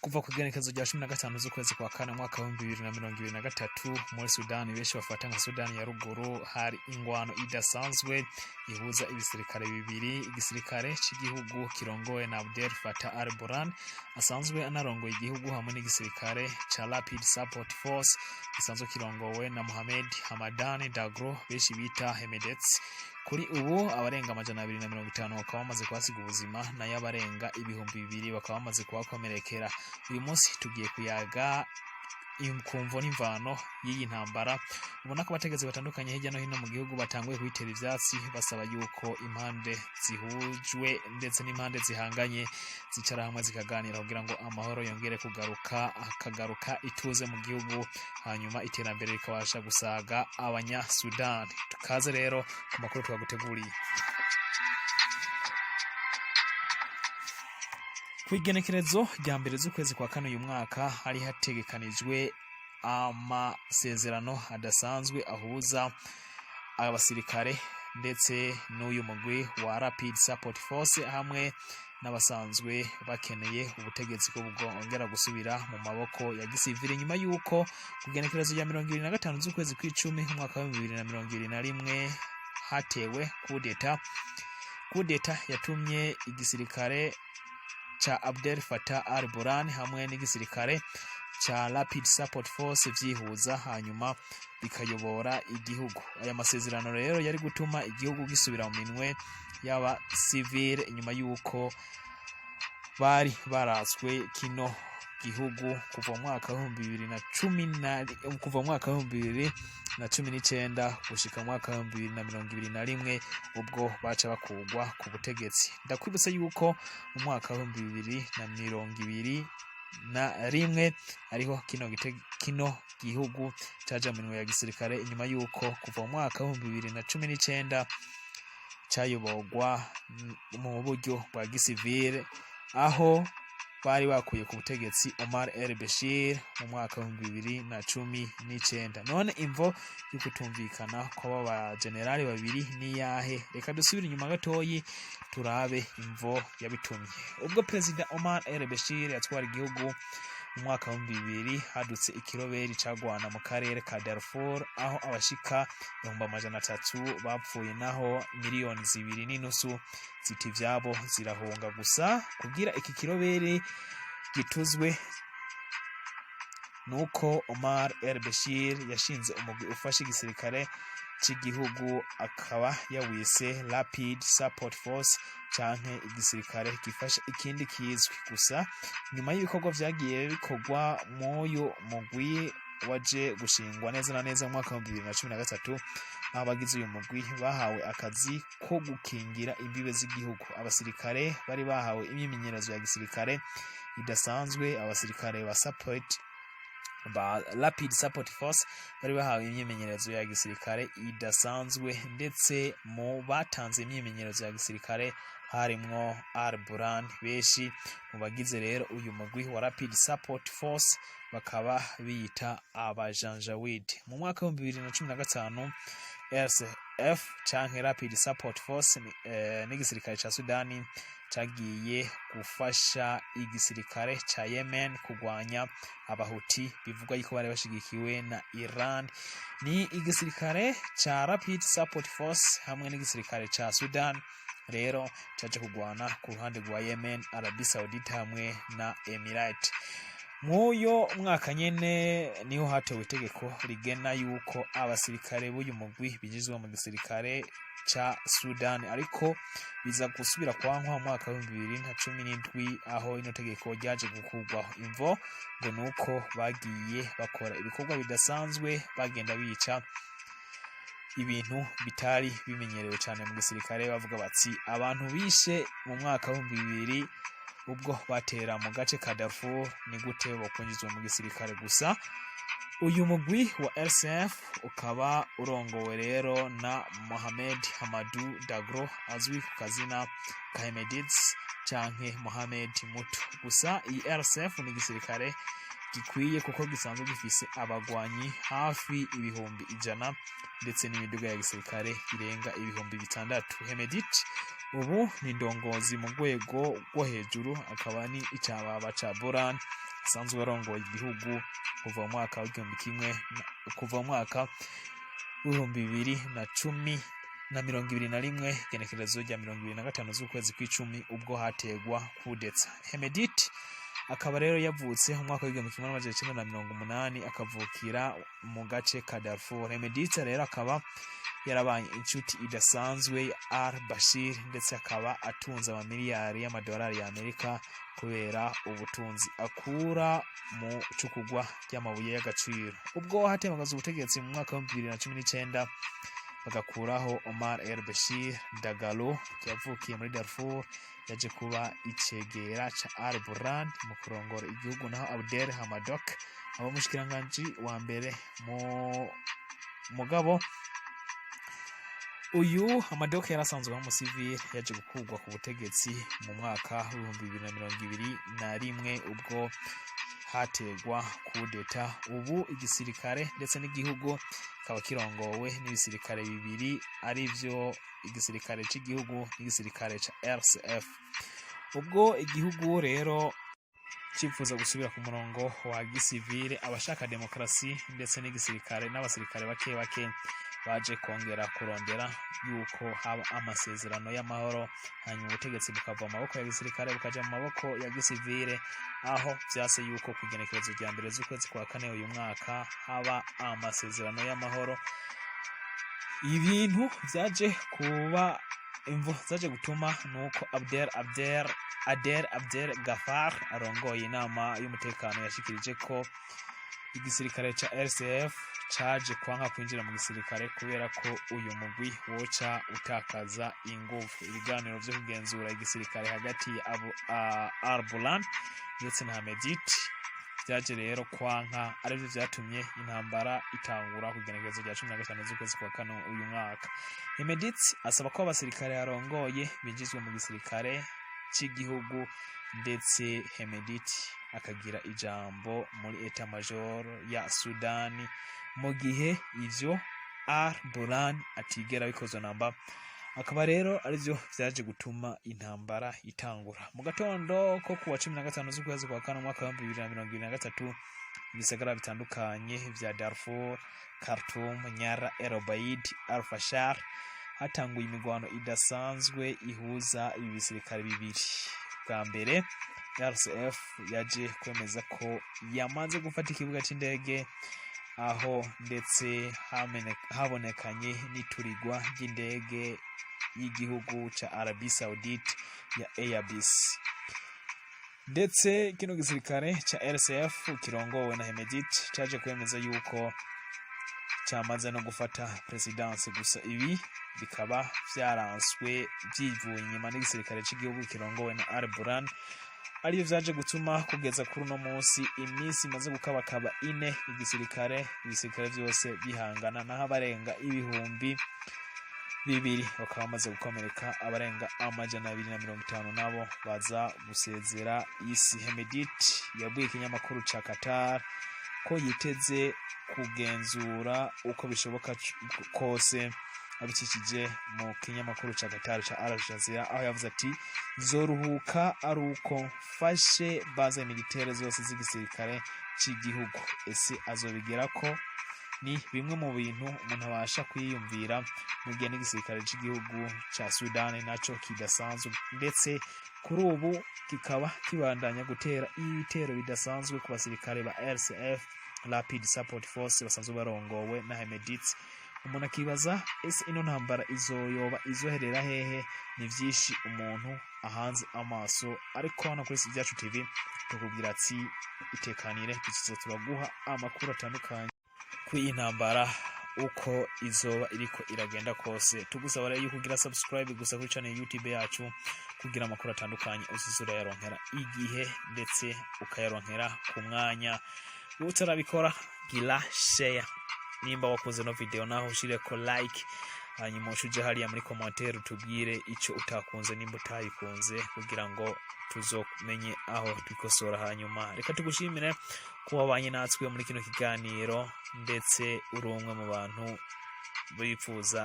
Kuva ku igenekerezo rya 15 z'ukwezi kwa kane umwaka wa 2023, muri Sudani benshi bafata nka Sudani ya Ruguru, hari ingwano idasanzwe ihuza ibisirikare bibiri: igisirikare c'igihugu kirongowe na Abdel Fattah al-Burhan asanzwe anarongoye igihugu, hamwe n'igisirikare ca Rapid Support Force gisanzwe kirongowe na Mohamed Hamdan Daglo benshi bita Hemedti. Kuri ubu abarenga 250 bakaba bamaze kuhasiga ubuzima, nayo abarenga 2000 bakaba bamaze kuhakomerekera. Uyu munsi tugiye kuyaga ku mvo n'imvano y'iyi ntambara. Ubona ko abategetsi batandukanye hirya no hino mu gihugu batanguye kuyitera ivyatsi, basaba yuko impande zihujwe ndetse n'impande zihanganye zicara hamwe zikaganira kugira ngo amahoro yongere kugaruka, akagaruka ituze mu gihugu, hanyuma iterambere rikabasha gusaga Abanyasudani. Tukaze rero ku makuru twaguteguriye. Ku igenekerezo rya 1 z'ukwezi kwa kane uyu mwaka, hari hategekanijwe amasezerano adasanzwe ahuza abasirikare ndetse n'uyu mugwi wa Rapid Support Force hamwe n'abasanzwe bakeneye ubutegetsi ko bwongera gusubira mu maboko ya gisivile, nyuma y'uko ku igenekerezo rya 25 z'ukwezi kw'icumi umwaka wa 2021 hatewe kudeta. Kudeta yatumye igisirikare ca Abdel Fattah al-Burhan hamwe n'igisirikare ca Rapid Support Force vyihuza, hanyuma bikayobora igihugu. Aya masezerano rero yari gutuma igihugu gisubira mu minwe y'aba civile, inyuma y'uko bari baratswe kino gihugu kuva mu mwaka w'ibihumbi bibiri na cumi na kuva mu mwaka wa 2019 gushika mu mwaka wa 2021, ubwo baca bakugwa ku butegetsi. Ndakwibutsa yuko mu mwaka wa 2021 ariho kino gihugu caja mu minwe ya gisirikare, inyuma yuko kuva mu mwaka wa 2019 cayoborwa mu buryo bwa gisivile, aho bari bakuye ku butegetsi Omar El Bashir mu mwaka wa 2019. None imvo y'ukutumvikana kw'aba bajenerali babiri ni yahe? Reka dusubire inyuma gatoyi turabe imvo yabitumye. Ubwo Perezida Omar El Bashir yatwara igihugu mu mwaka wa 2000, hadutse ikiroberi cagwana mu karere ka Darfur, aho abashika 300,000 bapfuye, naho 2.5 miliyoni zita ivyabo zirahunga. Gusa kugira iki kiroberi gituzwe, nuko Omar El Bashir yashinze umugwi ufasha igisirikare c'igihugu, akaba yawise Rapid Support Force canke igisirikare gifasha ikindi kizwi. Gusa nyuma y'ibikorwa vyagiye bikorwa mw'uyu mugwi, waje gushingwa neza na neza mu mwaka wa 2013, aho abagize uyu mugwi bahawe akazi ko gukingira imbibe z'igihugu. Abasirikare bari bahawe imyimenyerezo ya gisirikare idasanzwe. Abasirikare ba Rapid Support Force bari bahawe imyimenyerezo ya gisirikare idasanzwe, ndetse mu batanze imyimenyerezo ya gisirikare harimwo Al Burhan. Benshi mu bagize rero uyu mugwi wa Rapid Support Force bakaba biyita abajanjawid. Mu mwaka wa 2015, RSF canke Rapid Support Force n'igisirikare ca Sudani cagiye gufasha igisirikare ca Yemen kugwanya Abahuti bivugwa yuko bari bashigikiwe na Iran. Ni igisirikare ca Rapid Support Force hamwe n'igisirikare ca Sudan rero caje kugwana ku ruhande rwa Yemen, Arabie Saoudite hamwe na Emirate. Mw'uyo mwaka nyene niho hatowe itegeko rigena yuko abasirikare b'uyu mugwi binjizwa mu gisirikare ca Sudan, ariko biza gusubira kwankwa mu mwaka wa 2017, aho ino tegeko ryaje gukurwaho. Imvo ngo nuko bagiye bakora ibikorwa bidasanzwe, bagenda bica ibintu bitari bimenyerewe cyane mu gisirikare. Bavuga bati abantu bishe mu mwaka wa 2000 ubwo batera mu gace ka Darfur, ni gute bokwinjizwa mu gisirikare? Gusa uyu mugwi wa RSF ukaba urongowe rero na Mohamed Hamdou Daglo, azwi ku kazina ka Hemedti canke Mohamed Muto. Gusa iyi RSF ni igisirikare gikwiye, kuko gisanzwe gifise abagwanyi hafi 100,000 ndetse n'imiduga ya gisirikare irenga 6000. Hemedti ubu ni ndongozi mu rwego rwo hejuru, akaba ni icababa ca Burhan. Asanzwe arongoye igihugu kuva mu mwaka w'igihumbi kimwe, kuva mu mwaka w'2020na 21, igenekerezo rya 25 z'ukwezi kw'icumi, ubwo hategwa kudetsa. Hemedti akaba rero yavutse mu mwaka w'1980, akavukira mu gace ka Darfur. Hemedti rero akaba yarabaye inshuti idasanzwe ya Al Bashir, ndetse akaba atunze amamiliyari y'amadolari ya Amerika kubera ubutunzi akura mu cukugwa ry'amabuye y'agaciro. Ubwo hatemagaza ubutegetsi mu mwaka wa 2019, bagakuraho Omar El Bashir, Dagalo yavukiye muri Darfur yaje kuba icegera ca Al Burhan mu kurongora igihugu, naho Abdel Hamadok aba umushikiranganji wa mbere. Mu mugabo uyu Hamadok yari asanzwe ari umusivile, yaje gukurwa ku butegetsi mu mwaka w'2021, ubwo hategwa kudeta. Ubu igisirikare ndetse n'igihugu kikaba kirongowe n'ibisirikare bibiri, arivyo igisirikare c'igihugu n'igisirikare ca RSF. Ubwo igihugu rero cifuza gusubira ku murongo wa gisivile, abashaka demokarasi ndetse n'igisirikare n'abasirikare bake bake baje kongera kurondera yuko haba amasezerano y'amahoro, hanyuma ubutegetsi bukava mu maboko ya gisirikare bukaja mu maboko ya gisivile, aho vyase yuko ku igenekerezo rya 1 z'ukwezi kwa kane uyu mwaka haba amasezerano y'amahoro. Ibintu vyaje kuba, imvo zaje gutuma nuko Abdel Abdel Adel Abdel Gafar arongoye inama y'umutekano yashikirije ko igisirikare ca RSF caje kwanka kwinjira mu gisirikare kubera ko uyu mugwi woca utakaza ingufu. Ibiganiro vyo kugenzura igisirikare hagati ya Al Burhan ndetse na Hemedti vyaje rero kwanka, arivyo vyatumye intambara itangura ku igenekerezo rya 15 z'ukwezi kwa kane uyu mwaka. Hemedti asaba ko abasirikare arongoye binjizwa mu gisirikare c'igihugu, ndetse Hemedti akagira ijambo muri état major ya Sudani, mu gihe ivyo Al Burhan atigera bikozwa namba. Akaba rero arivyo vyaje gutuma intambara itangura mu gatondo ko kuwa 15 z'ukwezi kwa kane umwaka wa 2023. Ibisagara bitandukanye vya Darfur, Khartoum, Nyala, El Obeid, Al Fashar, hatanguye imigwano idasanzwe ihuza ibi bisirikare bibiri. Bwa mbere RSF yaje kwemeza ko yamaze gufata ikibuga c'indege, aho ndetse habonekanye n'iturigwa ry'indege y'igihugu ca Arabie Saoudite ya Airbus. Ndetse kino gisirikare ca RSF kirongowe na Hemedti caje kwemeza yuko cyamaze no gufata présidence, gusa ibi bikaba vyaranswe vyivuye inyuma n'igisirikare c'igihugu kirongowe na Al Burhan, ariyo vyaje gutuma kugeza kuri uno munsi, iminsi imaze gukabakaba ine, ibisirikare vyose bihangana, naho abarenga 2000 bakaba bamaze gukomereka, abarenga 250 nabo baza gusezera isi. Hemedti yabwiye ikinyamakuru ca Qatar ko yiteze kugenzura uko bishoboka kose, abicishije mu kinyamakuru ca Qatar ca Al Jazeera, aho yavuze ati: "Nzoruhuka ari uko mfashe base militaire zose z'igisirikare c'igihugu." Ese azobigerako? Ni bimwe mu bintu umuntu abasha kwiyumvira, mu gihe n'igisirikare c'igihugu ca Sudani naco kidasanzwe, ndetse kuri ubu kikaba kibandanya gutera ibitero bidasanzwe ku basirikare ba RSF, Rapid Support Force, basanzwe barongowe na Hemedti. Umuntu akibaza: ese ino ntambara izoyoba izoherera hehe? Ni vyinshi umuntu ahanze amaso, ariko hano kuri Byacu TV tukubwira ati itekanire, tuzoza turaguha amakuru atandukanye kuri iyi ntambara uko izoba iriko iragenda kose. Tugusaba rero yuko ugira subscribe gusa kuri channel YouTube yacu, kugira amakuru atandukanye uzoza urayaronkera igihe, ndetse ukayaronkera ku mwanya. Utarabikora, gira share nimba wakunze no video, naho ushireko like, hanyuma ushuje hariya muri commentaire utubwire ico utakunze nimba utayikunze, kugira ngo tuzomenye aho twikosora. Hanyuma reka tugushimire ko wabanye natwe muri kino kiganiro, ndetse uri umwe mu bantu bifuza.